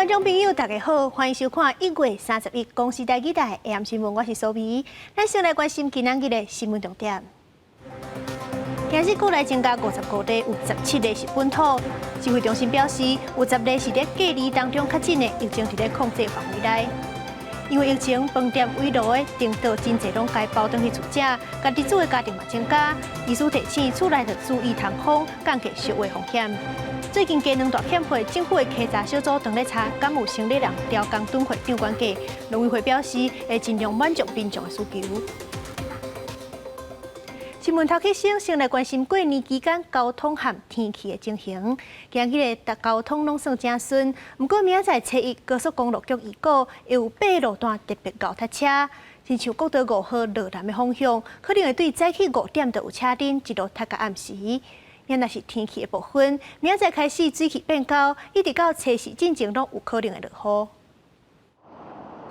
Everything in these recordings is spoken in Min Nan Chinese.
觀眾朋友，大家好，歡迎收看1月31公視台語台 AM 新聞，我是蘇美。咱先來關心今仔日的新聞重點。今日國內增加55例，有17例是本土。指揮中心表示，有10例是佇隔離當中確診的，疫情佇咧控制範圍內。因為疫情，飯店圍爐的燈桌真濟攏共包轉去厝食，家己煮的家庭嘛增加。醫師提醒，厝內著注意通風，降低燒燴風險。最近雞卵大欠貨，政府的稽查小組正咧查，敢有生理人調工囤貨漲原價。農委會表示，會盡量滿足民眾的需求。新聞頭起先，先來關心過年期間交通和天氣的情形。今日的交通攏算誠順，毋過明仔載初一高速公路局預告，會有八路段特別𠢕塞車。親像國道5號落南的方向，可能會對早起5點就有車陣，一路塞到暗時。若是天氣的部分，明仔載開始水氣變高，一直到初四進前攏有可能會落雨。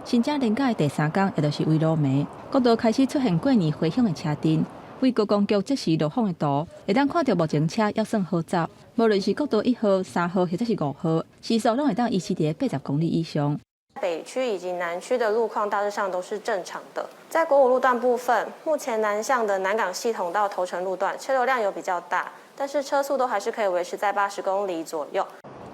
新正連假的第三工，也就是圍爐暝，國道開始出現過年回鄉的車陣。為高公局即時路況的圖，會當看著目前車猶算好走。無論是國道1號、3號或者是5號，時速攏會當維持佇80公里以上。北區以及南區的路況大致上都是正常的。在國五路段部分，目前南向的南港系統到頭城路段車流量有比較大，但是車速都還是可以維持在80公里左右。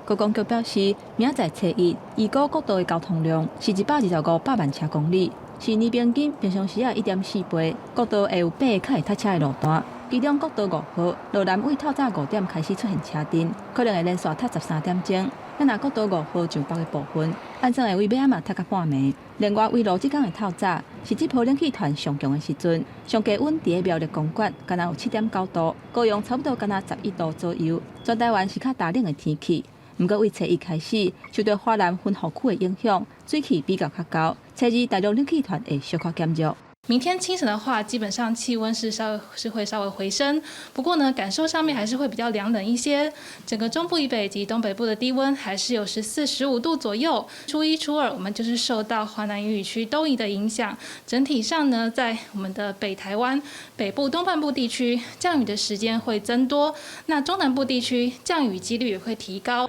高公局表示，明仔載初一，預估國道的交通量是125.5百萬車公里，是年平均平常時仔1.4倍。國道會有八个較會塞車的路段，其中國道5號羅南位透早5點開始出現車陣，可能會連續塞13點鐘。若國道5號上北的部分，按算會為尾仔嘛塞到半暝。另外，圍爐這工的透早是這波冷氣團上強的時陣，上低溫佇苗栗公館，敢若有7.9度，高雄差不多敢若11度左右。全台灣是較乾冷的天氣。毋過，為初一開始受著華南雲雨區的影響，水氣比較較高，初二大陸冷氣團會小可減弱。明天清晨的話，基本上氣溫是稍微是會稍微回升，不過呢，感受上面還是會比較涼冷一些。整個中部以北及東北部的低溫還是有14、15度左右。初一、初二，我們就是受到華南雲雨區東移的影響，整體上呢，在我們的北台灣北部東半部地區降雨的時間會增多，那中南部地區降雨幾率也會提高。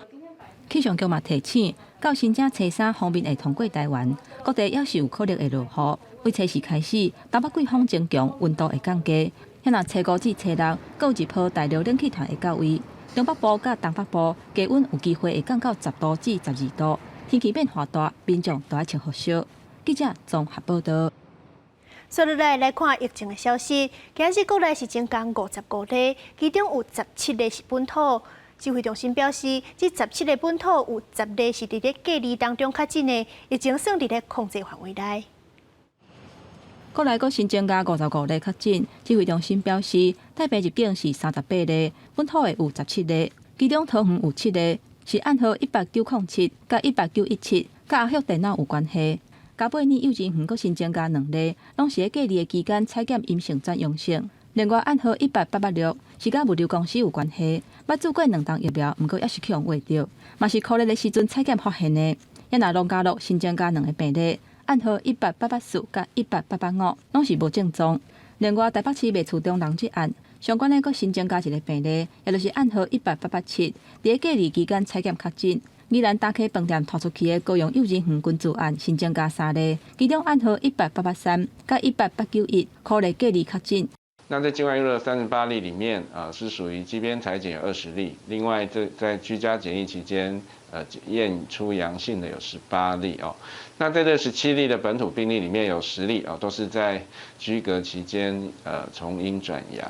氣象局嘛提醒，到新正初三鋒面會通過台灣，各地猶是有可能會落雨。為初四開始，東北季風增強，溫度會降低。若初五至初六，閣有一波大陸冷氣團會到位，中北部佮東北部低溫有機會會降到10度至12度。天氣變化大，民眾都愛穿厚衫。記者綜合報道。接落來來看疫情的消息，今日國內是增加55例，其中有十七例是本土。指揮中心表示，這十七例本土有10例是佇咧隔離當中確診的，疫情算佇咧控制範圍內。國內閣新增加55例確診，指揮中心表示，帶病入境是38例，本土的有十七例，其中桃園有七例，是案號18907佮18917，佮阿赫電腦有關係。嘉貝爾幼稚園閣新增加兩例，攏是佇隔離的期間採檢陰性轉陽性。另外案號18886是佮物流公司有關係，捌注過兩針疫苗，毋過猶是去予秽著，嘛是酷熱的時陣採檢發現的。若農家樂新增加兩个病例，案號18884佮18885，攏是無症狀。另外台北市麥厝中人這案，相關的閣新增加一个病例，也就是案號18887，佇隔離期間採檢確診。宜蘭大溪飯店拖出去的高雄幼兒園群聚案新增加三例，其中案號18883佮18891，可能隔離確診。那在境外移入的38例裡面，啊，是屬於機邊採檢有20例，另外這在居家檢疫期間，驗出陽性的有18例哦。那在這17例的本土病例裡面，有10例啊，都是在居隔期間，從陰轉陽。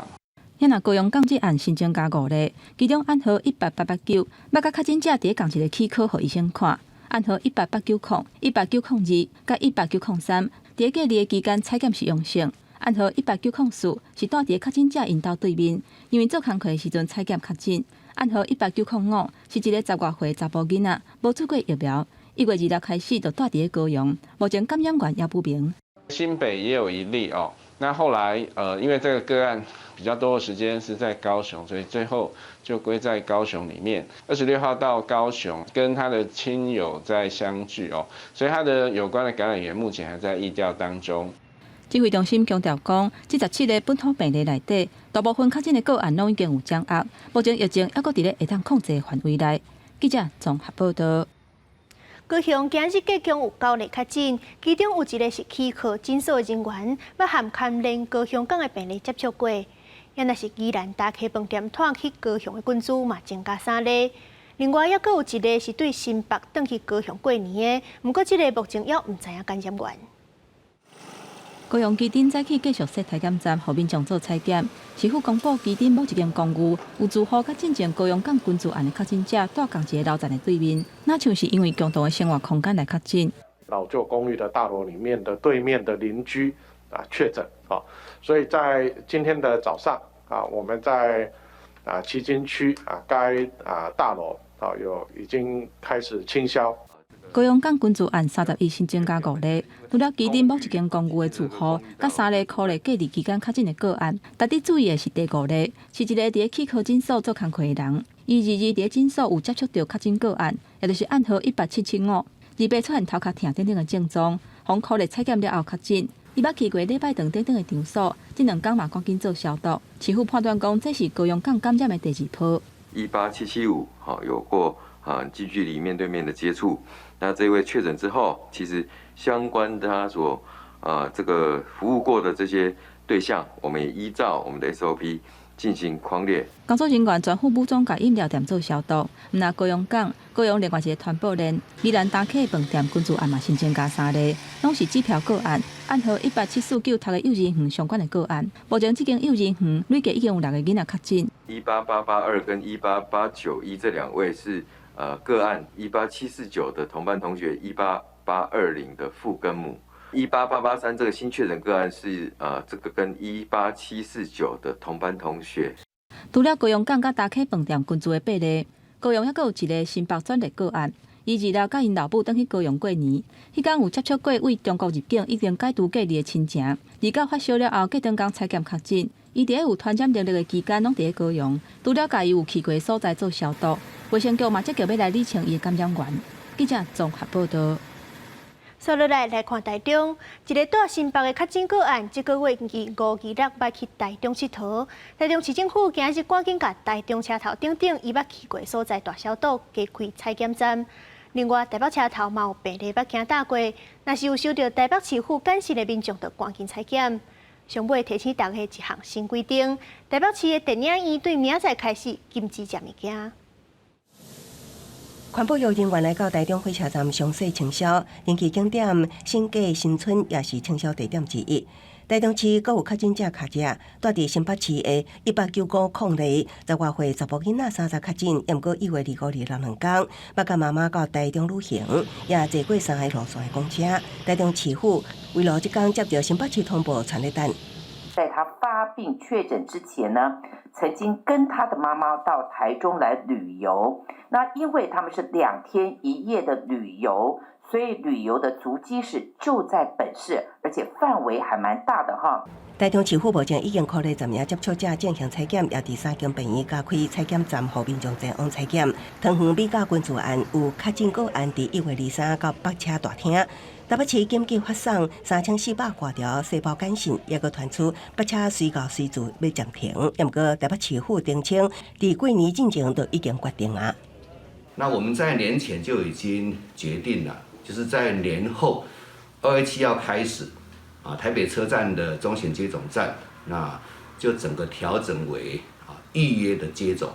若高雄港這案新增加五例，其中案號18889，捌佮確診者佇仝一个齒科予醫生看，案號18900、18902佮18903，佇隔離的期間採檢是陽性。案號18904是蹛佇確診者𪜶兜對面，因為做工課的時陣採檢確診。案號18905是一个10外歲查埔囡仔，無注過疫苗，1月26開始就蹛佇高雄，目前感染源猶不明。新北也有一例哦，那後來因為這個個案比較多的時間是在高雄，所以最後就歸在高雄裡面。26號到高雄跟他的親友在相聚哦，所以他的有關的感染源目前還在疫調當中。指揮中心強調講，這十七个本土病例內底，大部分確診的個案攏已經有掌握，目前疫情猶閣佇咧會當控制的範圍內。記者綜合報道。高雄今日隔共有九例確診，其中有一个是齒科診所的人員，捌和牽連高雄港的病例接觸過。也若是宜蘭大溪飯店拖去高雄的菌株嘛增加三例。另外，猶閣有一个是對新北轉去高雄過年的，毋過這个目前猶毋知影感染源。高雄旗津早起繼續設採檢站，予民眾做採檢。市府公布旗津某一間公寓有住戶佮進前高雄港群聚案的確診者蹛仝一个樓層的對面，若像是因為共同的生活空間來確診。老舊公寓的大樓裡面的對面的鄰居啊確診啊，所以在今天的早上啊，我們在啊旗津區啊該啊大樓啊有已經開始清消。高雄港群聚案31新增加五例，除了旗津某一間公寓的住戶，佮三例可能隔離期間確診的個案。值得注意的是第五例，是一个佇咧齒科診所做工課的人，伊二二佇咧診所有接觸著確診個案，也就是案號18775，28出現頭殼疼等等的症狀，予苦力採檢了後確診。伊捌去過禮拜堂等等的場所，這兩工嘛趕緊做消毒。市府判斷講，這是高雄港感染的第二波。 18775，好有過啊近距離面對面的接觸。那這位確診之後，其實相關他所啊這個服務過的這些對象，我們也依照我們的 SOP 進行匡列。工作人員全副武裝，共飲料店做消毒。毋但高雄港、高雄另外一个傳播鏈，宜蘭大溪飯店群聚案嘛新增加三例，攏是指標個案，案號18749讀的幼兒園相關的個案。目前這間幼兒園累計已經有六个囡仔確診。 18882跟18891這兩位是個案，18749的同班同學，18820的父跟母，18883這個新確診個案是這個跟18749的同班同學。除了高雄港佮大溪飯店群聚的八例，高雄猶閣有一个新北轉入個案，伊二六佮𪜶老母轉去高雄過年，彼工有接觸過對中國入境已經解除隔離的親情，29發燒了後，隔當工採檢確診，伊佇咧有傳染能力的期間攏佇咧高雄，除了共伊有去過的所在做消毒，衛生局嘛積極欲來理清伊的感染源。記者綜合報道。紲落來來看台中，一个蹛新北的確診個案，這个月二五、二六欲去台中𨑨迌。台中市政府今日趕緊共台中車頭等等伊捌去過所在大消毒，加開採檢站。另外，台北車頭嘛有病例捌行踏過，若是有受著台北市府監視的民眾，就趕緊採檢。上尾提醒大家一項新規定：台北市的電影院對明仔載開始禁止食物件。環保局人員來到台中火車站詳細清消，人氣景點新界新村也是清消地點之一。台中市閣有確診者確診，蹛佇新北市的18950例，十外歲查埔囡仔三十確診，毋過1月25、26兩工，捌佮媽媽到台中旅行，也坐過三个路線的公車。台中市府為了這工接著新北市通報傳熱單。在他發病確診之前呢，曾經跟他的媽媽到台中來旅遊。那因為他們是2天1夜的旅遊，所以旅遊的足跡是就在本市，而且範圍還蠻大的哈。台中市府目前已經鼓勵10名接觸者進行採檢，也佇三間病院加開採檢站，予民眾前往採檢。桃園美甲群聚案有確診個案，佇1月23到北車大廳。台北市緊急發送3400多條細胞簡訊，也閣傳出北車隨到隨處欲暫停。毋過台北市府澄清，佇過年進前就已經決定啊。那我們在年前就已經決定了，就是在年後2月7號開始，啊，台北車站的中選接種站，那就整個調整為啊預約的接種，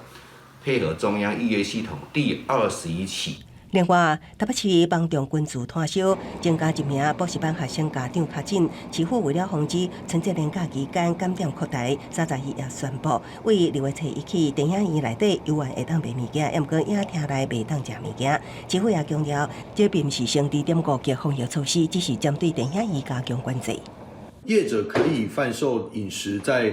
配合中央預約系統第21期。另外，台北市幫中群聚攤燒，增加一名補習班學生家長確診。市府為了防止春節連假期間感染擴大，31也宣布，對2月初1起，電影院內底猶原會當賣物件，毋過影廳內袂當食物件。市府也強調，這並毋是升2.5級防疫措施，只是針對電影院加強管制。業者可以販售飲食在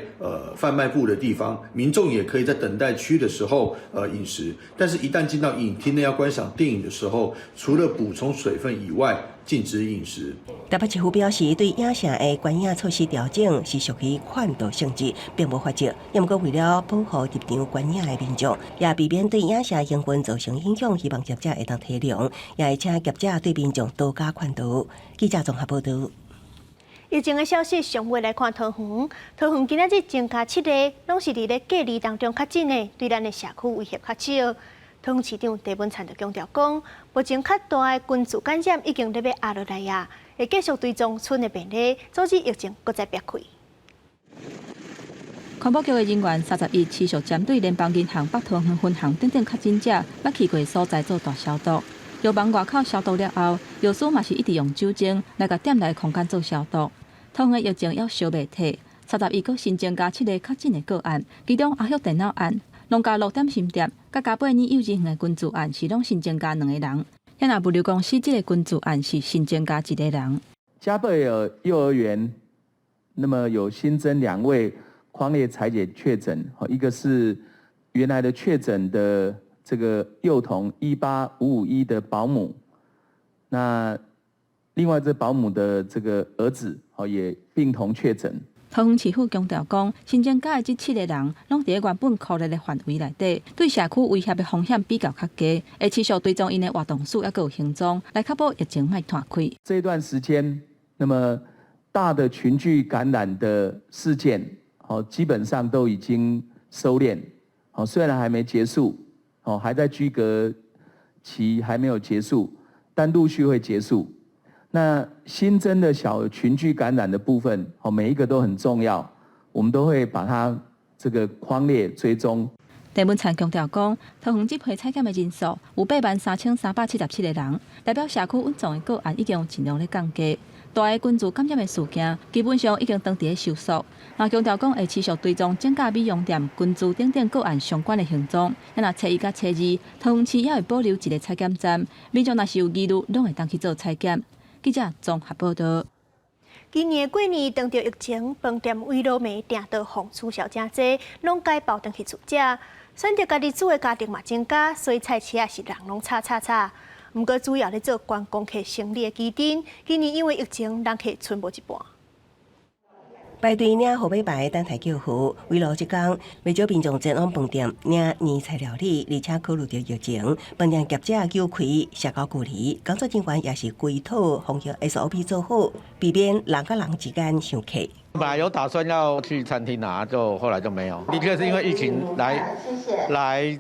販賣部的地方，民眾也可以在等待區的時候飲食，但是，一旦進到影廳內要觀賞電影的時候，除了補充水分以外，禁止飲食。台北市府表示，對影城的觀影措施調整是屬於勸導性質，並無罰則。毋過為了保護入場觀影的民眾，也避免對影城營運造成影響，希望業者會當體諒，也會請業者對民眾多加勸導。記者綜合報導。疫情的消息，上尾來看桃園。桃園今仔日增加七例，攏是佇咧隔離當中確診的，對咱的社區威脅較少。桃園市長鄭文燦就強調講，目前較大的群聚感染已經咧欲壓落來啊，會繼續追蹤村的病例，阻止疫情閣再爆開。環保局的人員31持續針對聯邦銀行北桃園分行等等確診者，捌去過所在做大消毒。藥房外口消毒了後，藥師嘛是一直用酒精來共店內空間做消毒。桃園的疫情猶燒袂退，31閣新增加七个確診的個案，其中阿旭電腦案、農家樂點心店、佮嘉貝爾幼稚園的群聚案是攏新增加兩個人。遐若物流公司這个群聚案是新增加一個人。嘉貝爾幼兒園，那麼有新增兩位匡列採檢確診，一個是原來的確診的這個幼童18551的保姆，那另外這保姆的這個兒子，也病同確診。桃園市府強調講，新增加的這七個人，攏佇原本箍列的範圍內底，對社區威脅的風險比較較低，會持續追蹤𪜶的活動史，猶閣有行蹤，來確保疫情莫湠開。這段時間，那麼大的群聚感染的事件，基本上都已經收斂，雖然還沒結束，還在居隔期還沒有結束，但陸續會結束。那新增的小群聚感染的部分，每一個都很重要，我們都會把它這個匡列追蹤。鄭文燦強調講，桃園這批採檢的人數有83,377個人，代表社區隱藏的個案已經盡量咧降低。大的群聚感染的事件，基本上已經當佇咧收束。嘛強調講會持續追蹤整家美容店、群聚等等個案相關的行蹤。若初一佮初二，桃園市猶會保留一个採檢站，民眾若是有疑慮，攏會當去做採檢。記者綜合報導。今年過年當著疫情，飯店圍爐糜訂桌予取消誠濟，攏改包轉去厝食。選擇家己煮的家庭嘛增加，所以菜市仔是人攏吵吵吵。毋過主要咧做觀光客生意的旗津，今年因為疫情，人客賰無一半。排隊領號碼牌等待叫號，圍爐這工，袂少民眾前往飯店領年菜料理，而且考慮著疫情，飯店業者求開社交距離，工作人員也是規套防疫 SOP 做好，避免人佮人之間相客。本來有打算要去餐廳拿，就後來就沒有。的確是因為疫情來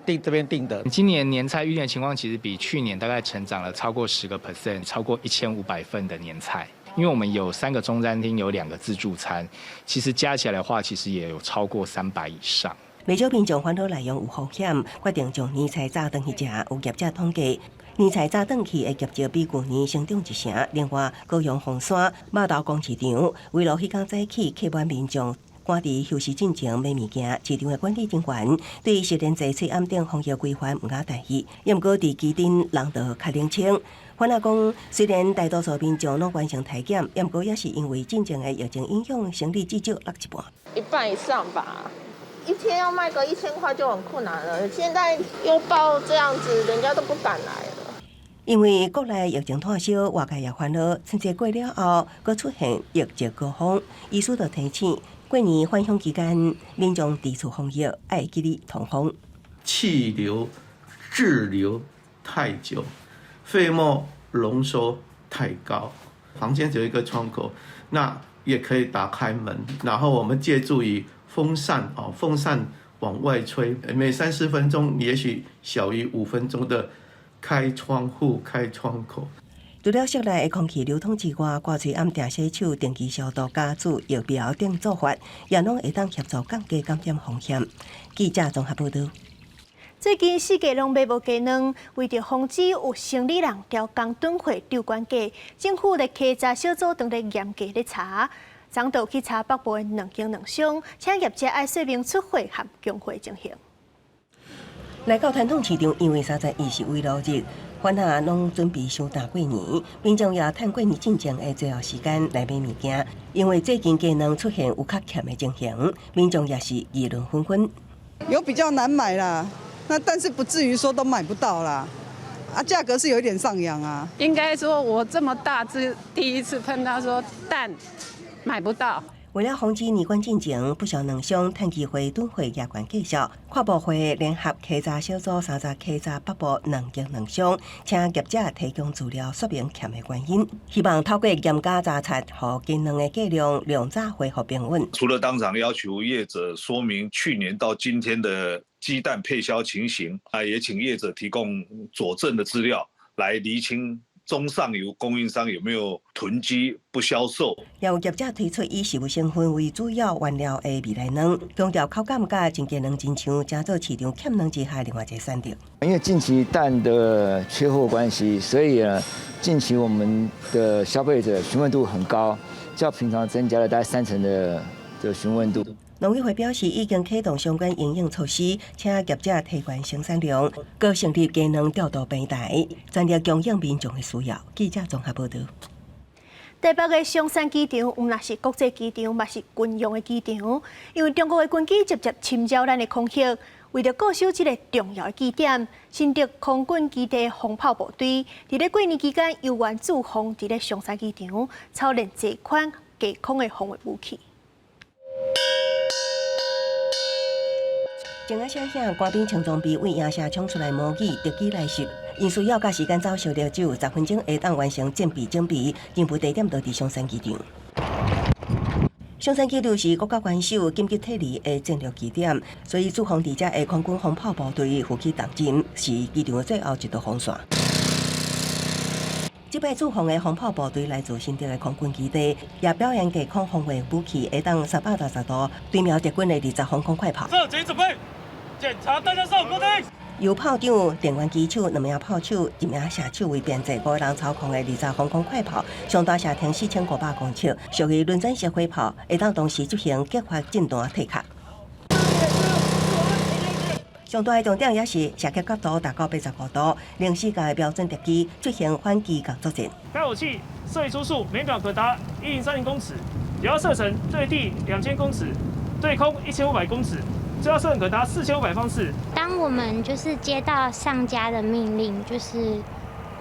訂這邊訂的。今年年菜預訂的情況其實比去年大概成長了超過10%，超過1500份的年菜。因為我們有三個中餐廳，有兩個自助餐，其實加起來的話，其實也有超過300以上。袂少民眾煩惱內用有風險，決定將年菜早轉去食。有業者統計，年菜早轉去的業績比舊年成長一成。另外，高雄鳳山碼頭公市場，圍爐彼工早起客滿民眾，趕佇休市進前買物件。市場的管理人員對實聯制喙罨等防疫規範毋敢大意，毋過佇旗津人就較冷清。反仔講，雖然大多數民眾攏完成篩檢，毋過也是因為進前的疫情影響，生意至少落一半。一半以上吧，一天要賣個1000塊就很困難了。現在又爆這樣子，人家都不敢來了。因為國內疫情湠燒，外界也煩惱，春節過了後，閣出現疫情高峰。醫師就提醒，過年返鄉期間，民眾佇厝防疫，愛記得通風。氣流滯留太久，飛沫濃縮太高，房間只有一個窗口，那也可以打開門，然後我們借助於風扇哦，風扇往外吹，每三四分鐘，也許小於5分鐘的開窗戶、開窗口。除了室內的空氣流通之外，掛喙罨、定洗手、定期消毒、加注疫苗等做法，也攏會當協助降低感染風險。記者綜合報導。最近四界攏買無雞卵，為著防止有生理人刁工囤貨釣懸價，政府的稽查小組正咧嚴格咧查，昨就去查北部的兩間卵商，請業者愛說明出貨和供貨情形。來到傳統市場，因為31是圍爐日，番仔攏準備收擔過年，民眾也趁過年進前的最後時間來買物件。因為最近雞卵出現有較欠的情形，民眾也是議論紛紛。有比較難買啦。那但是不至於說都買不到啦，啊，價格是有一點上揚啊。應該說，我這麼大隻第一次碰到說蛋買不到。為了防止年關進前不少卵商趁機會囤貨壓懸價數，跨部會聯合稽查小組30稽查北部兩間卵商，請業者提供資料說明欠的原因，希望透過嚴加查察，予雞卵的價量量早恢復平穩。除了當場要求業者說明去年到今天的雞蛋配銷情形啊，也請業者提供佐證的資料，來釐清中上游供應商有沒有囤積不銷售。有業者推出以食物成分為主要原料的未來卵，強調口感佮真雞卵親像，成做市場欠卵之下另外一個選擇。因為近期蛋的缺貨關係，所以呢，近期我們的消費者詢問度很高，較平常增加了大概3成的詢問度。農委會表示，已經啟動相關因應措施，請業者提懸生產量，閣成立雞卵調度平台，全力供應民眾的需要。記者綜合報導。台北的松山機場，毋但是國際機場，嘛是軍用的機場。因為中國的軍機捷捷侵擾咱的空域，為著固守這个重要的基點，新竹空軍基地防炮部隊，佇咧過年期間猶原駐防佇咧松山機場，操練這款低空的防衛武器。前仔聲響，官兵穿裝備對營舍衝出來模擬敵機來襲，𪜶需要佮時間走相著，只有10分鐘會當完成戰備準備。任務地點就佇松山機場。松山機場是國家元首緊急撤離的戰略基點，所以駐防佇遮的空軍防炮部隊負起重任，是機場的最後一道防線。這擺駐防的防炮部隊來自新竹的空軍基地，也表演低空防衛武器，會當360度對瞄敵軍的二十防空快炮。射擊準備，檢查彈匣上固定。由炮長、電源機手、兩名炮手、一名射手為編制，五個人操控的二十防空快炮，上大射程4500公尺，屬於輪轉式火炮，會當同時執行擊發震彈退卻。上大的重點也是射擊角度達到85度，零死角的標準敵機進行反機共作戰。該武器射出速每秒可達1030公尺，主要射程對地2000公尺，對空1500公尺，最高射程可達4500方尺。當我們就是接到上家的命令，就是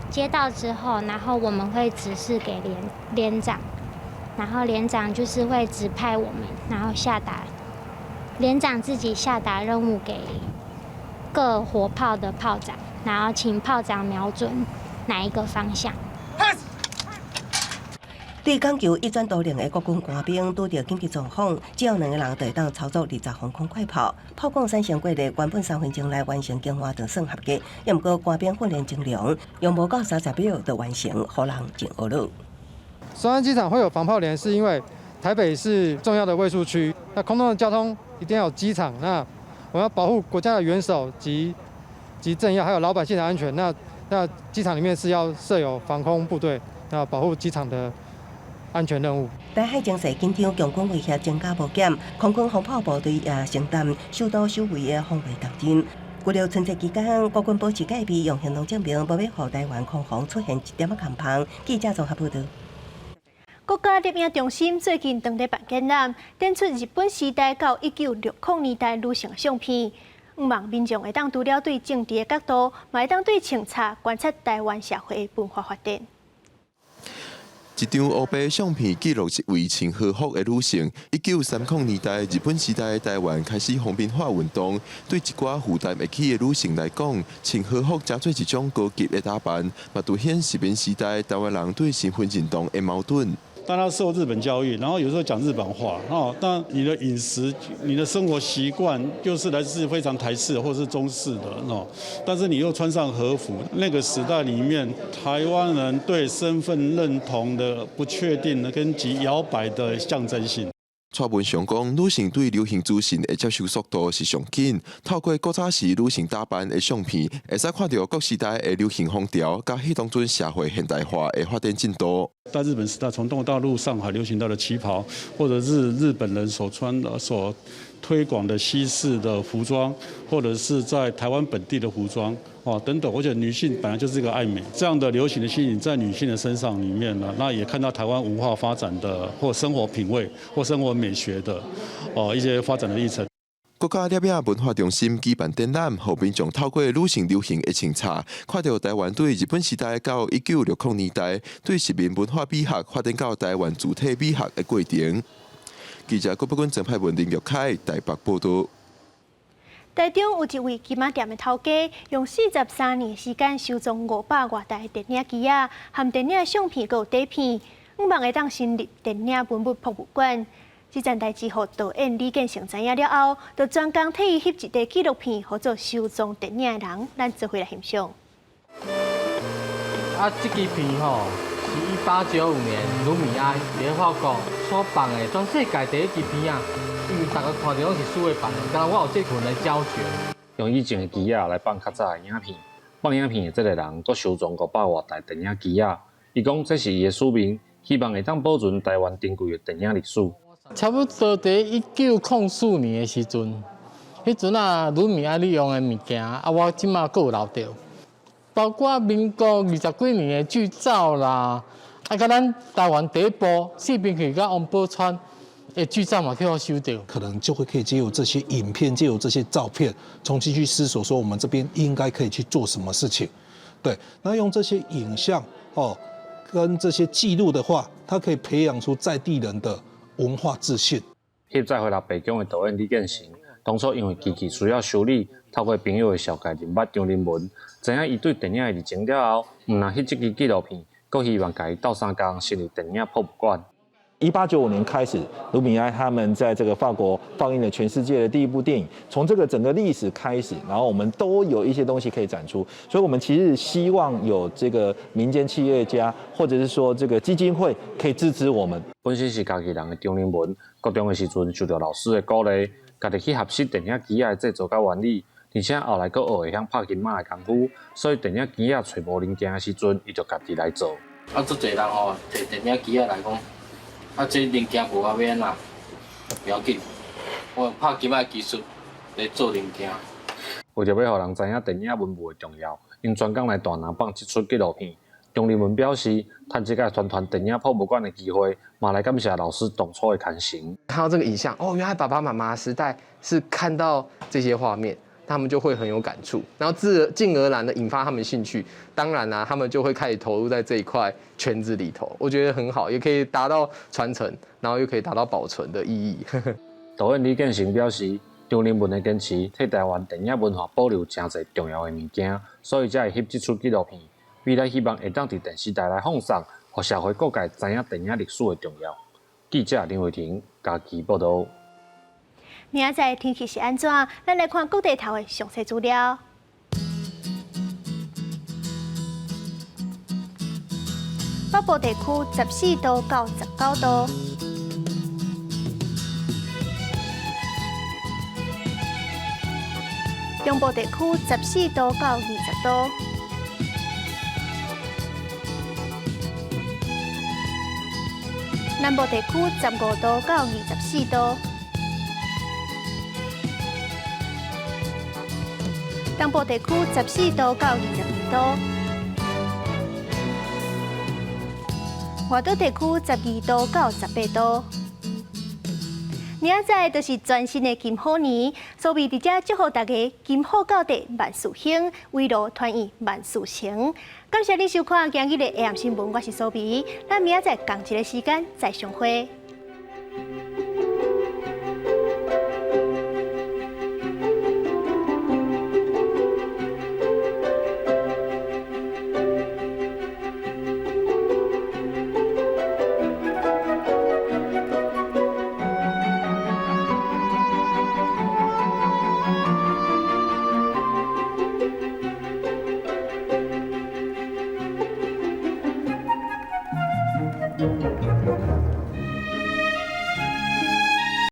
接到之後，然後我們會指示給連連長，然後連長就是會指派我們，然後下達連長自己下達任務給各火炮的炮長，然後請炮長瞄準哪一個方向。對講求一專多能的國軍官兵，拄著緊急狀況，只要兩個人就會當操作二十防空快炮。炮管產生過熱，原本3分鐘內完成更換就算合格，也毋過官兵訓練精良，用無到30秒就完成，予人真懊惱。松山機場會有防炮連，是因為台北是重要的衛戍區，那空中的交通一定要有機場，那我要保護國家的元首及政要，還有老百姓的安全。那機場裡面是要設有防空部隊，那保護機場的安全任務。台海情勢緊張，共軍威脅增加無減，空軍防炮部隊也承擔首都守衛的防衛重任。除了春節期間，國軍保持戒備，用行動證明無欲予台灣空防出現一點仔空縫。記者綜合報導。國家攝影中心最近當咧辦展覽，展出日本時代到1960年代女性相片，向望民眾會當除了對政治的角度，嘛會當對穿插觀察台灣社會的文化發展。一張烏白相片記錄一位穿和服的女性。1930年代，日本時代台灣開始皇民化運動，對一寡負擔會起的女性來講，穿和服成做一種高級的打扮，嘛凸顯殖民時代台灣人對身份認同的矛盾。當他受日本教育，然後有時候講日本話，哦，那你的飲食、你的生活習慣，就是來自非常台式或是中式的，哦，但是你又穿上和服，那個時代裡面，台灣人對身份認同的不確定的跟極搖擺的象徵性。蔡文祥講，女性對流行資訊的接受速度是上緊，透過古早時女性打扮的相片，會使看著各時代的流行風潮，佮彼當陣社會現代化的發展進度。在日本時代，從中國大陸上海流行到的旗袍，或者是日本人所穿的、所推廣的西式的服裝，或者是在台灣本地的服裝，哦等等。而且女性本來就是一個愛美，這樣的流行的吸引在女性的身上裡面呢，那也看到台灣文化發展的或生活品味或生活美學的哦一些發展的歷程。國家攝影文化中心舉辦展覽，予民眾透過女性流行的穿插，看著台灣對日本時代到1960年代對殖民文化美學發展到台灣主體美學的過程。記者郭伯君、曾派文、林玉凱台北報導。台中有一位金仔店的頭家，用43年時間收藏500外台電影機仔，含電影相片閣有底片，向望會當成立電影文物博物館。這件代誌予導演李建成知影了後，就專工替伊翕一塊紀錄片，予做收藏電影的人，咱做伙來欣賞。啊，這支片吼是1895年盧米埃佇法國所放的全世界第一支片啊，因為逐家看著攏是數位版的，敢若我有這份的膠卷。用以前的機仔來放較早的影片，放影片的這个人閣收藏500外台電影機仔。伊講這是伊的使命，希望會當保存台灣珍貴的電影歷史。差不多佇1904年的時陣，彼陣啊，盧米埃利用的物件啊，我這馬閣有留著，包括民國20幾年的劇照啦，啊，佮咱台灣第一部四兵去佮王寶釧的劇照嘛，去予收著。可能就會可以藉由這些影片，藉由這些照片，重新去思索說我們這邊應該可以去做什麼事情。對，那用這些影像哦，跟這些記錄的話，它可以培養出在地人的文化自信。翕再回來白宮的導演李建成，當初因為機器需要修理，透過朋友的紹介認捌張仁文，知影伊對電影的熱情了後，毋但翕這支紀錄片，閣希望共伊鬥相共成立電影博物館。 1895年開始，盧米埃他們在這個法國放映了全世界的第一部電影。從這個整個歷史開始，然後我們都有一些東西可以展出。所以，我們其實希望有這個民間企業家，或者是說這個基金會可以支持我們。本身是家己人的張仁文，高中的時陣受著老師的鼓勵，家己去學習電影機仔的製作佮原理，而且後來閣學會曉拍金馬的功夫，所以電影機仔揣無零件的時陣，伊就家己來做。啊，足濟人吼，摕電影機仔來講。啊，這零件無啊，欲按怎？無要緊，我用拍金仔技術來做零件。為著欲予人知影電影文物的重要，𪜶專工來大林放這齣紀錄片。張仁文表示，趁這個宣傳電影博物館的機會，嘛來感謝老師當初的牽成。看到這個影像，哦，原來爸爸媽媽時代是看到這些畫面，他們就會很有感觸，然後自進而然的引發他們興趣。當然啦，他們就會開始投入在這一塊圈子裡頭。我覺得很好，也可以達到傳承，然後又可以達到保存的意義。導演李建成表示，張仁文的堅持，替台灣電影文化保留誠濟重要的物件，所以才會翕這齣紀錄片。未來希望會當佇電視台來放送，予社會各界知影電影歷史的重要。記者林慧婷嘉義報導。明仔載天氣是按怎？咱來看各地頭的詳細資料。北部地區14度到19度，中部地區14度到20度，南部地區15度到24度。東部地區14度到22度，外島地區12度到18度。明仔載就是全新的金虎年，所以佇遮祝福大家金虎到底萬事興，圍爐團圓萬事成。感謝你收看今日的 AM 新聞，我是蘇美，咱明仔載仝一个時間再相會。